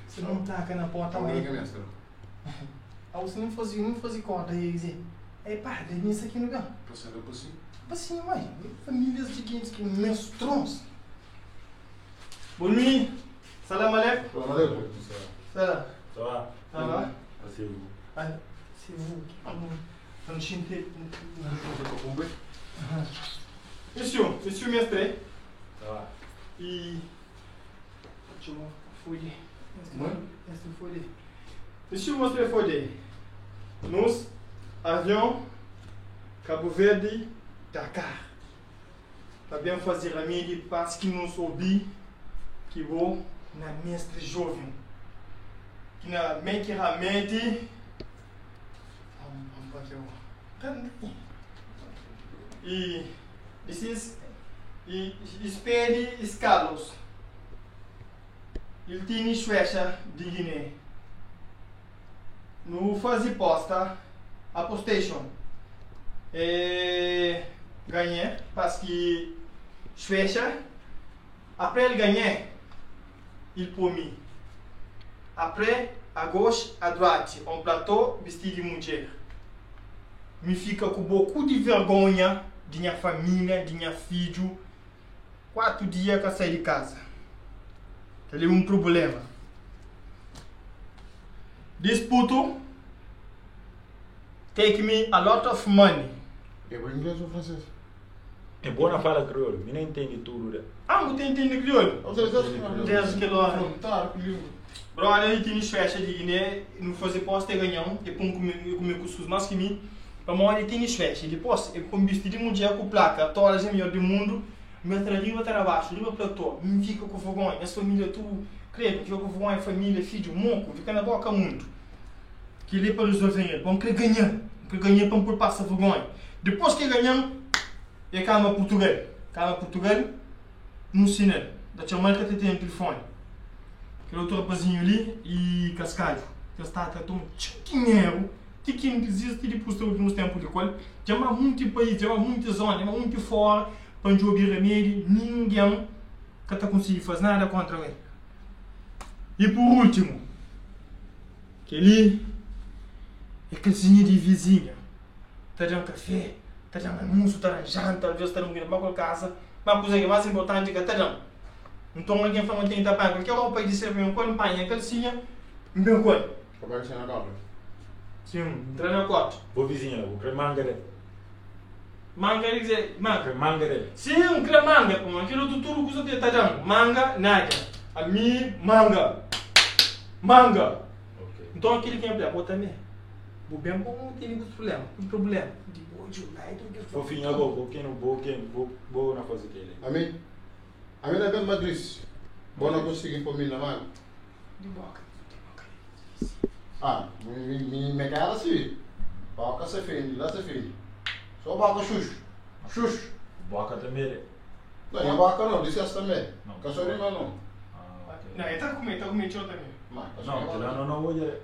Se não taca na porta, Agora mas. que mestre. Ah, você não fazia, não fazia corda aí, dizer. É pá, daí isso aqui no lugar. Passando por si. Assim, mãe, famílias de gente que mestrons. Bonne nuit. Salam alaikum. Salam alaikum. Salam. Ça va? Ça va? Asseyez-vous. Ah, c'est vous qui nous Monsieur, monsieur mestre. Ça va? E. Deixa eu folha. Mãe? Esta folha. Deixa eu mostrar a folha. Nos avião Cabo Verde, Dakar. Tá bem fazer a minha passo que não soubi que vou na mestre jovem. Que na menquiramente. E this is e espere escalos. Il tini Suécia de Guiné. No fazer posta, apostation. E ganhei, parce que Suécia, après ele ganhei, il promis. Après, à gauche, à droite, um plateau vestido de mulher. Me fica com beaucoup de vergonha de minha família, de minha filho. 4 dias que eu saí de casa. Ele é um problema. This puto take me a lot of money. É bom inglês ou francês? É bom na fala crioulo, me não entende tudo. Né? Ah, não tem entende crioulo? Ou seja, você Desde que lá. Frontal, que língua. Brother, ele tem Suécia de Guiné, não fazer posta e ganhar um, e pum comer comer cuscuz mais que mim. Para morrer ele tem Suécia, depois eu com vestido de mundial com placa, todas as melhor do mundo, me arriba para baixo, arriba platô, me fica com vergonha, minha família tudo, credo, fica com vergonha, família, filho, monco, fica na boca muito. Que ele é para resolver ele, bom querer ganhar, querer ganhar para me passar vergonha. Depois que ganhamos, é calma Portugal, calma Portugal, no sinal, da chamar que tem telefone. Aquele outro rapazinho ali e Cascalho. Que está a tratar um dinheiro de que não existe depois dos últimos tempos de qual chama muito país, chama muita zona, chama muito fora para jogar remédio, ninguém que tá conseguindo fazer nada contra ele. E por último, que ali é aquele de vizinha. Tá dando café, tá dando almoço, tá dando janta, às vezes tá dando comida para casa, mas a coisa que é mais importante é que tá dando. Então alguém fala que tem que pagar, qualquer roupa de servir, quando pai, a calcinha, bem quando. Como é que você na cobra? Sim, entra na cota. Vou vizinha, vou querer manga dele. Manga, quer dizer, manga. Querer manga dele. Sim, um quer manga, pô, aquilo do tudo que você tá dando. Manga, nada. A mim, manga. Manga. Ok. Então aquele que é bota também. O bem bom não tem nenhum problema. Um problema. De boa, de lá, do que Fofinho, agora, vou quem não vou, quem vou, vou na fazer aquele. A mim, a mim é bem magrice. Bom, não consegui pôr mim na mão. De boca. De boca. Ah, me, me, me cara assim. Boca se fende, lá se fende. Só boca xuxo. Xuxo. Boca também. né? Não, é boca não, disse essa também. Não. Caçorinha não. Ah, ok. Não, ele tá comendo, tá comendo tchau também. Mas, Não, que lá não, não vou dizer.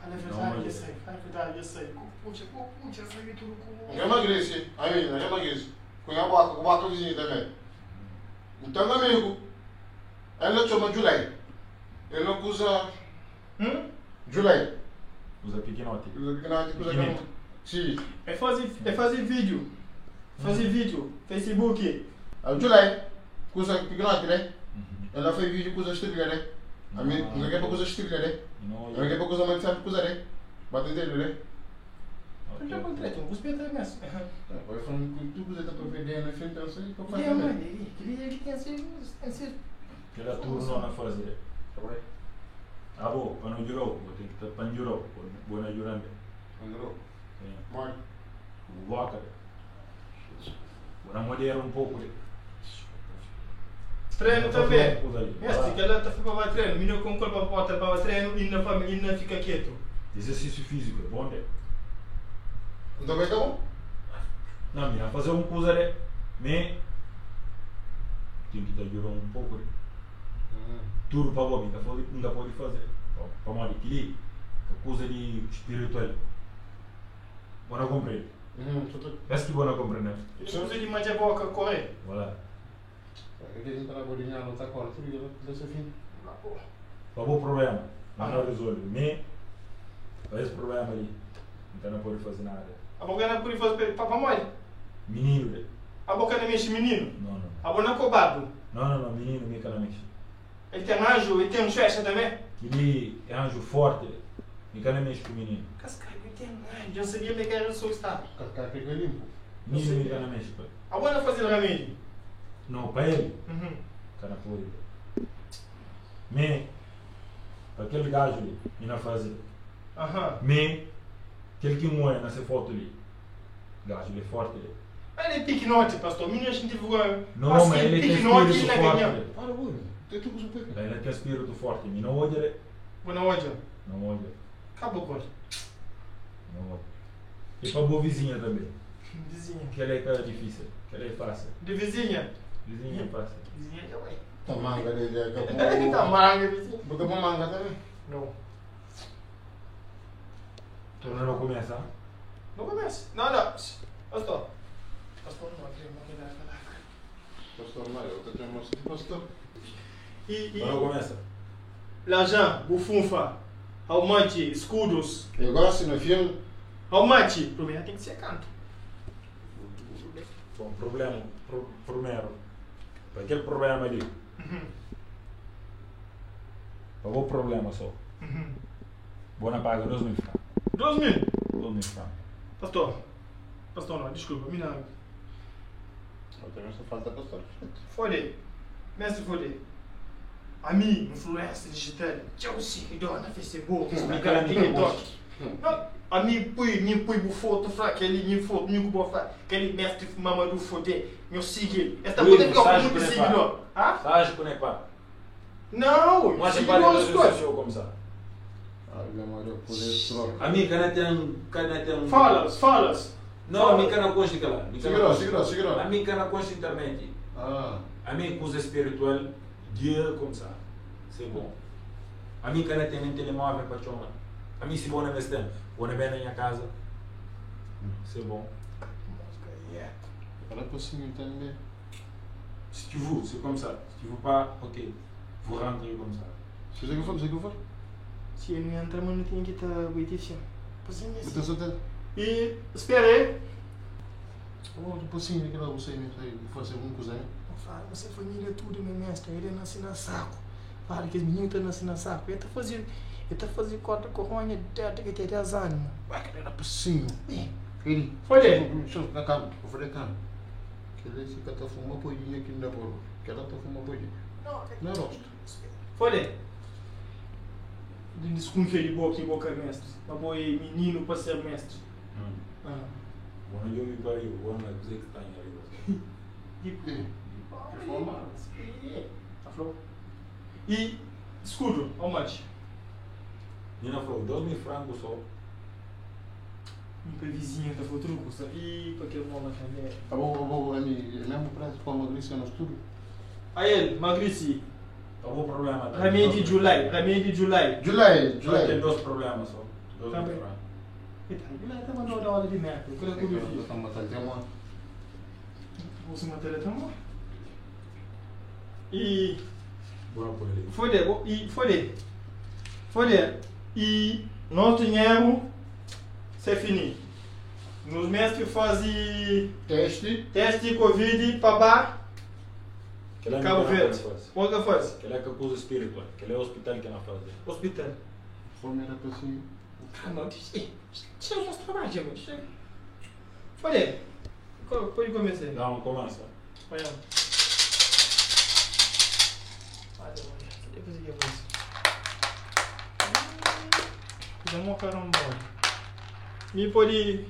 Fala a Não, verdade, mas- eu sei. Fala a verdade, eu sei. Puxa, puxa, sei tudo com. É magrice, a mim, é magrice. Com a boca, com a boca vizinha também. Então, amigo, ela chama July. Ela usa Hum? July. Usa pequenote. Usa pequenote, usa Pequenito. Sim. É fazer vídeo. Fazer vídeo. Facebook. A July, usa pequenote, né? Ela fez vídeo com as estrela, né? A mim, não quer para usar estrela, né? Não, Não quer para usar mais sabe usar, né? Bate dele, né? Eu já contrato, um cuspir até mesmo. Agora falando que tu usa tanto vender na frente, eu sei que eu faço É, mano, também. ele tem esse. Aquela turno na fazer. Tá bem? Ah, bom, para não jurar, vou ter que estar para jurar, vou na jurando. Androu. Sim. Mãe. Boca. Vou na mulher um pouco. Treino também. Usa ali. Mestre, que ela tá ficando para treino. Menino com culpa para porta para treino e na família não fica quieto. Exercício físico, é bom, né? Então vai acabou? Não, minha fazer um coisa, né? Me tem que estar jurando um pouco, né? Tudo para bom, ainda pode, ainda pode fazer. Para mal que coisa de espiritual. Bora compreender. Uhum, tudo. Essa que bora compreender. Ele usa de manjar boca correr. Voilà. É que a gente trabalha de nada, tá agora, tudo que dessa fim. Pa bo problema, mas não resolve. Me, pa esse problema ali, então não pode fazer nada. A boca não pode fazer para mole. Menino, de. A boca não mexe menino. Não, não. A boca não cobado. Não, não, não, menino, me não mexe. Ele tem anjo, ele tem festa também. Ele é anjo forte, me não mexe com o menino. Cascalho, ele tem anjo. Eu sabia que era o seu estado. Cascar fica limpo. Menino, me não mexe, pai. A boca não fazer remédio. Não, para ele, Uhum. cara pode. Me, para aquele gajo ali, me não fazer. Aham. Me, aquele que morre nessa foto ali, gajo ele é forte. Ele. Mas ele é piquenote, pastor. Menino, a gente divulga. Não, mas ele tem piquenote espírito na forte. ganha. ele. Para, boi. Tem tudo com o pé. Ele tem espírito forte. Me não olha, ele. Boa noite. Não olha. Acabou, corte. Não olha. E para boa vizinha também. Vizinha. Que ela é cara difícil. Que ela é fácil. De vizinha. Vizinha é fácil. Vizinha já vai. Tá manga dele, acabou. Tá manga, vizinha. Boca pra manga também. Não. Então não começa. Não começa. Não, não. Pastor. Pastor, não acredito, não acredito. Pastor Mário, eu tenho uma pastor. E, Não e começa. Lajan, bufunfa, how much, escudos, Eu gosto no filme. how much? Primeiro tem que ser canto. Bom, problema, primeiro. Para aquele problema ali. Para o problema só. Vou na paga 2 mil francos. 2 mil. 2 mil francos. Pastor. Pastor, não, desculpa, me não. Eu também só falta pastor. Fode. Mestre Fode. A mim, influência digital, tchau seguidor na Facebook, Instagram, TikTok. Não, a mim põe, mim põe bu foto fra, aquele mim foto, mim com fra, aquele mestre Mamadou Fode, meu sigue. Esta Ui, pode ficar com sabes muito como é seguidor. Ah? Sabes como é que pá? Não, Mas é para seguidores a todos. social começar. Ah, minha mãe, eu poder troca. A mim, cana tem. Cana tem. Falas, falas. Não, a mim cana consta lá. Segura, segura, A segura. mim cana consta internet. Ah, A mim coisa espiritual, dia começar. Isso é bom. A mim cana tem nem telemóvel para chamar. A mim se bom na mesma tempo. Vou na bem na minha casa. Isso é bom. ela passinho também. Se tu veux, c'est comme ça. Se tu veux pas, ok. Vou rentrer comme ça. Você que for, você que for. Se ele não entra, mano, tem que estar oitícia. Você só tem. E espera aí. Oh, o passinho aquela você me fazer alguma coisa. Fala, você família tudo, meu mestre. Ele nasce na saco. Fala que os meninos estão nascendo na saco. Ele tá fazendo, ele tá fazendo corta corronha desde que tem 10 anos. mano. Vai que era passinho. Ele. Foi ele. Deixa eu calma, eu falei calma. Que ele fica tá fumando poidinha aqui na bola. Que ela tá fumando poidinha. Não, Não é rosto. Foi Desconfia de boa que boca mestre. Mas boa menino para ser mestre. Ah. Bom, eu me pariu. Bom, não é que está em arriba. Tipo, Reforma. Tá falou? E escudo, how much? Nina falou, 2 mil francos só. Minha vizinha tá falando truco, sabe? E para aquele mola também. Tá bom, tá bom, é mesmo preço para emagrecer no estudo. Aí ele, emagreci. Tá bom problema. tá? Remédio de July, remédio de July. July, Só July. tem dois problemas só. 2 Tá mil bem. francos. Eita, July tá mandando a hora de merda. Eu quero que eu fiz. Tá matando tem uma. Você matar também? E Bora por ali. foi de, e foi de. Foi de. E nosso dinheiro c'est fini. Nos mestres fazem Teste. teste de Covid para bar, Que lá Cabo não tem Verde. nada faz. Qual que faz? Que lá é que acusa espiritual. Que lá é o hospital que não faz. Hospital. Fome era passinho. Ah, não, deixa eu mostrar mais, gente. Chega. Foi Pode começar. Não, começa. Olha. Olha, depois eu vou. Fizemos uma carambola. Me pode.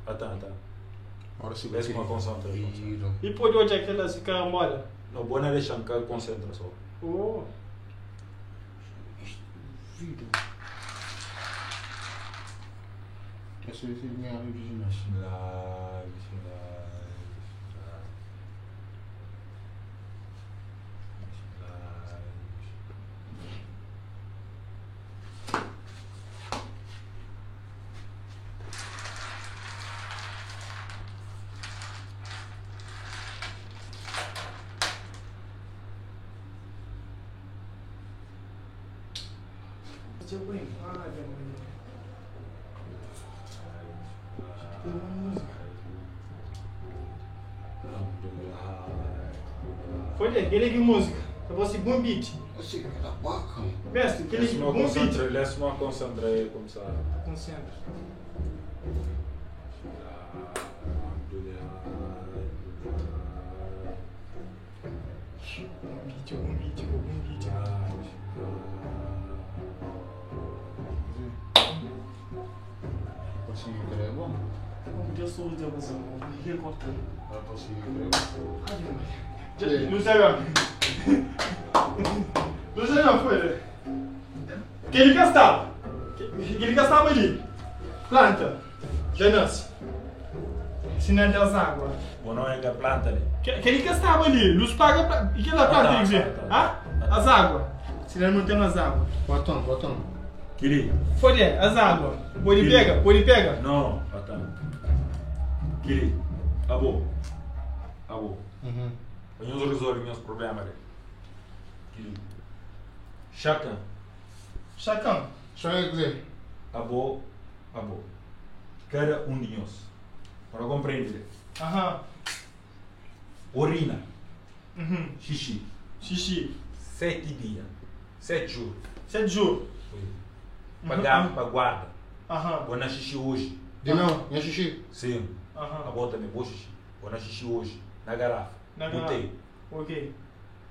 Ah, tá, tá. Ora se Vês como concentra. Me pode olhar aquelas carambola. Não, boa não deixar que concentra só. Oh. Vida. Essa é a minha original. Bismillah, bismillah, bismillah. Bismillah. Dja bem, Ave Maria. Tem uma música. Foi daí, aquele que música. Eu vou seguir um beat. Assim, que da vaca. Mestre, aquele Laisse-moi bom beat. concentrer, laisse-moi concentrer comme ça. Concentra. Bom beat, bom beat, bom beat. Assim, que é bom. Vamos ter sorriso, eu vou recortar. Assim, que é bom. Ave Maria. Não sei, não sei, não foi. Que ele gastava. Que ele gastava ali. Planta. Já nasce. Sinal das águas. Bom, não é que a planta ali. Que ele gastava ali. Luz paga. Pra... E que ela planta Ah, tem que dizer? tá, Ah? As águas. Sinal não tem as águas. Batom, batom. Kiri. Foi as águas. Pode pega, pode pega. Não, attends. Kiri. Abo. Abo. Uhum. Nós resolvemos meus problemas ali. Kiri. Chacun. Chacão. Só é dizer. Abo. Abo. Cada um de nós. Para compreender. Aham. Urina. Uhum. Xixi. Xixi. 7 dias. 7 jours. 7 jours. Pagar, Uhum. para guarda. Aham. Vou na xixi hoje. De não, é xixi. Sim. Aham. A bota também, vou xixi. Vou na xixi hoje. Na garrafa. Na Botei. Ok.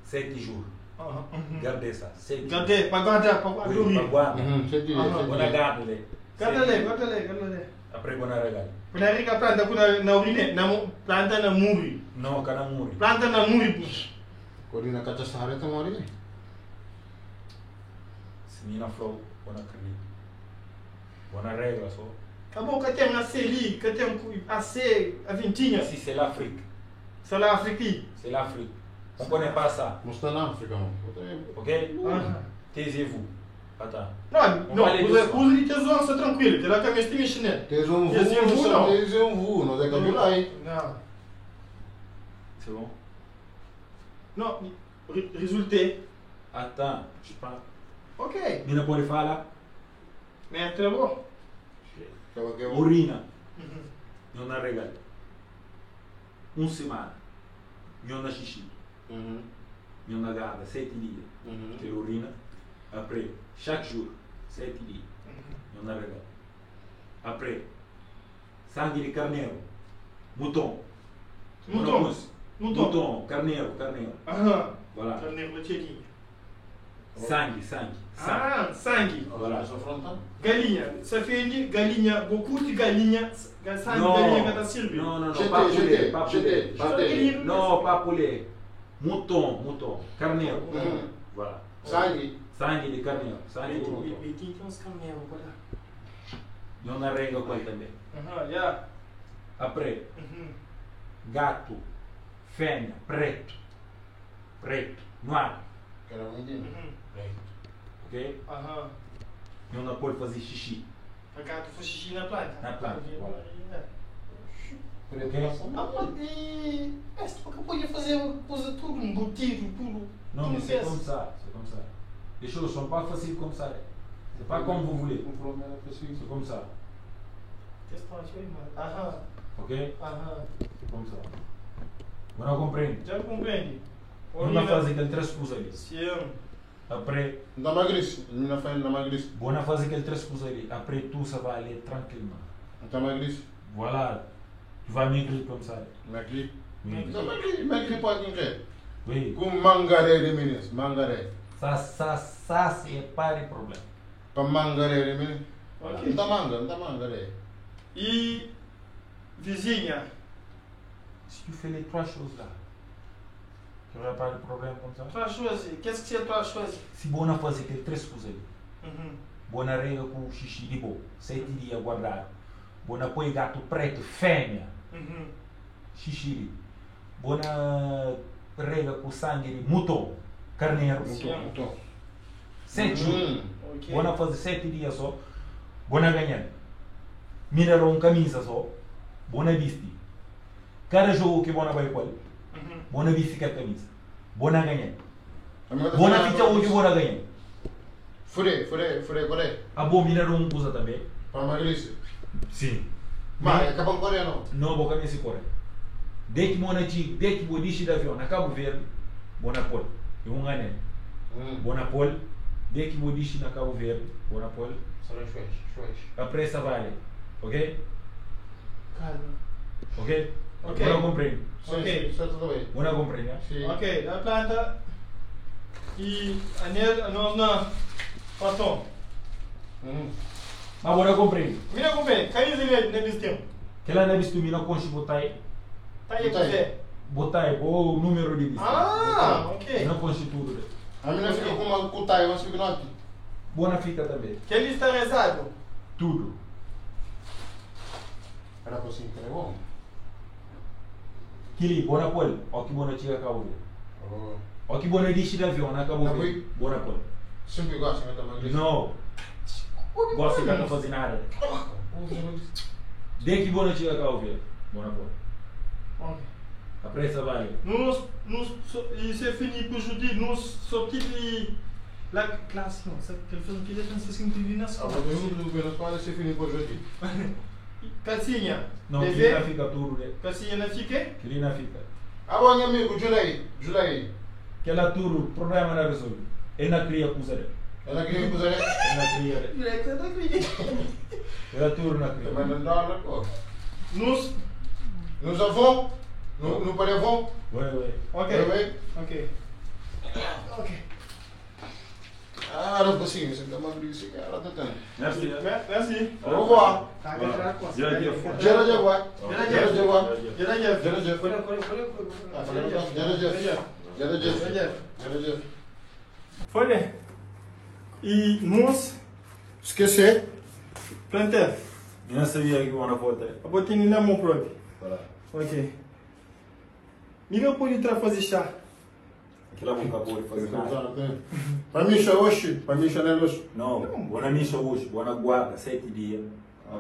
7 jours. Aham. Uhum. Guardei essa. 7 jours. Guardei, para guardar, para guardar. Oui, para guarda. Uhum, sete dias, Aham. sete Vou na dias. guarda, né? Guarda ali, guarda ali, guarda ali. Après, vou na regalo. Quando a rica planta com na na urine, na planta na muri. Não, cana muri. Planta na muri. Corina cacha sahara tá mori. Se mina flow, vou na acredito. Vou na regra só. Acabou que tem a C ali, que tem a C, a vintinha. Ici, c'est l'Afrique. Sei lá, Afrique. C'est l'Afrique. On connaît pas ça. Mostra na África, mano. Ok? Aham. Taisez-vous. Attends. Não, On não, vai aller usa doucement. usa de tesouro, está tranquilo. Tem lá que a minha estima chinelo. Tens um vu, Tens um vu, não. tens um vu, não é cabelo aí. Não. C'est bon? Não, resultei. Attends. Je prends. Ok. Mina pode falar. Mestre, bom. Acaba que é um. Urina. Uhum. Não na regalo. Uma semana. Não na xixi. Uhum. Não na guarda. 7 dias. Uhum. Tem urina. Après, chaque jour, 7 dias. Não na regalo. Après, sangue de carneiro. Mouton. Mouton. Mouton. Mouton. Carneiro, carneiro. Aham. Voilà. Carneiro bateria. Sangue, sangue, sangue. Ah, sangue. Voilà. Só frontal. Galinha. Safende, galinha, goku de galinha, sangue de galinha que tá servindo. Non, non, non, Jeté, pas poulet, jeté, pas jeté, poulet. Pas jeté. poulet. Non, pas poulet. Mouton, mouton, carneiro. Uhum. Voilà. Sangue. Sangue de carneiro, sangue de mouton. E tem uns camelos, olha. Não na regra com ele também. Aham, yeah. Après, Uhum. gato, fêmea, preto. Preto, noir. Era bonitinho. Uhum. Ok? Aham. Não pode fazer xixi. A gato faz xixi na planta. Na planta, voilà. Preto Ok. na Ah, mas e... Este porque podia fazer coisa tudo, embutido, tudo. Non, Tudo mais c'est fez. comme ça, c'est comme ça. Les choses sont pas faciles comme ça. C'est pas comme vous voulez. Um problema era assim. C'est comme ça. Testante, aí, mano. Aham, Ok? aham. C'est comme ça. Vous não compreende? Já compreende? Não fazer aquele três coisas ali. Sim. Après, Não emagrece. Não faz, não emagrece. Bona fazer aquele três coisas ali. Après tout, ça va aller tranquillement. Não emagrece. Voilà. Tu vas maigrir comme ça. Maigri. Oui. Não maigri, maigri pode com quê? Oui. Com mangaré de meninas, mangaré. Ça, c'est pas de problème. Para mangaré de meninas. Ok. Não tá manga, não tá mangaré. E vizinha. Si tu fais les trois choses là, tu n'auras pas de problème comme ça. Trois choses. Qu'est-ce que c'est trois choses? Se bona fazer aquele três coisas ali. Uhum. Bona rega com xixi de bo. 7 dias guardado. Bona põe gato preto, fêmea. Uhum. Xixi ali. Bona rega com sangue de mouton, carneiro. Sim. Muito, muito. 7 dias. Hum. Ok. Bona fazer 7 dias só. Bona ganhar. Mira um camisa só. Bona viste. Cada jogo que bona vai qual. Uhum. Bona viste que a camisa. Bona ganhar. A minha Bona tá ficha hoje bona ganhar. Fudê, fudê, fudê, kore. Abo mi na da un kuza tanbe. Pa magrisi. Sim. Ma e ka pa kore no. No, bo ka meste kore. De ki bo na txiga, de ki bo dixi di avion na Kabu Verdi, bo na pol. E un anel. Bo na pol, de ki bo dixi na Kabu Verdi, bo na pol. Apresa vale. Ok? Kalma. Ok? Ok. Bo na komprende? Ok. Sim, sta tudu bem. Bo na komprende, ha? Sim. Ok, na planta e anel anos na baton. Ma bo na komprende? Mi na komprende. Kaís li na bistin. Kela na bistu mi na konxi bo tai. Tai é Tai. kuzê? Bo tai, bo número di bistu. Ah, Mi ok. na konxi tudu de. A mi na fika ku ma ku tai, mas fika noti. Bo na fika tanbe. Kel-li sta rezadu. Tudu. Era pa sin kre bom. Kili, bo na pol, o ki bo na txiga Kabu Verdi. Oh. O ki bo na dixi di avion na Kabu Na Verdi, pui? bo na pol. Sempre gosta na ta magrisi. No. Gosi ka ta fazi nada. De ki bo na txiga Kabu Verdi, bo na pol. Ok. Apresa bali. Nos, nos, so, isso é fini ku Judi, nos so ki la classe não, sabe que ele fez um que ele fez um que na Ah, escola. mas eu não na escola se fini por Jodi. Calcinha. Não, kili na TV, fika tudu de. calcinha na fica. Kili na fika. Ah, bom, meu amigo, Julei, Julei. Kela tudu, problema na resolvi. E na kria kuza de. Ela queria que usar. E na kria de. Direto da cria. Ela tudo na kria. Também não dá, pô. Nos, Nos avô, no no parevô. Ué, ué. ok. Ué, Ok. Ok. Ah, era assim, você tá magrisi, cara, tá tendo. Merci. Merci. Au revoir. Tá, Jërëjëf. Jërëjëf waay. Jërëjëf. Jërëjëf waay. Jërëjëf. Jërëjëf. Kole, kole, kole, kole. Jërëjëf. Jërëjëf. Jërëjëf. Jërëjëf. Folha. E nós, Esquecer. plantel. Eu não sabia que uma volta. Eu botei na mão própria. Voilà. Ok. Ninguém pode entrar fazer chá. Aquela boca boa de fazer nada. Para mim, hoje, para mim, Chanel hoje. Não, boa na missa hoje, boa na guarda, 7 dias.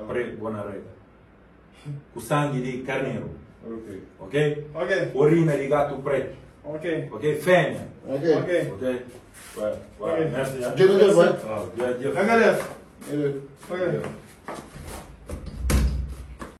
Pre, boa na reta. Com sangue de carneiro, Ok. ok? Ok. Urina de gato preto, Ok. ok? Fêmea, Ok. Ok. ok? Vai, vai. Ok. Merci. Jërëjëf waay. Ah, jërëjëf. Agradeço. Jërëjëf. Ok.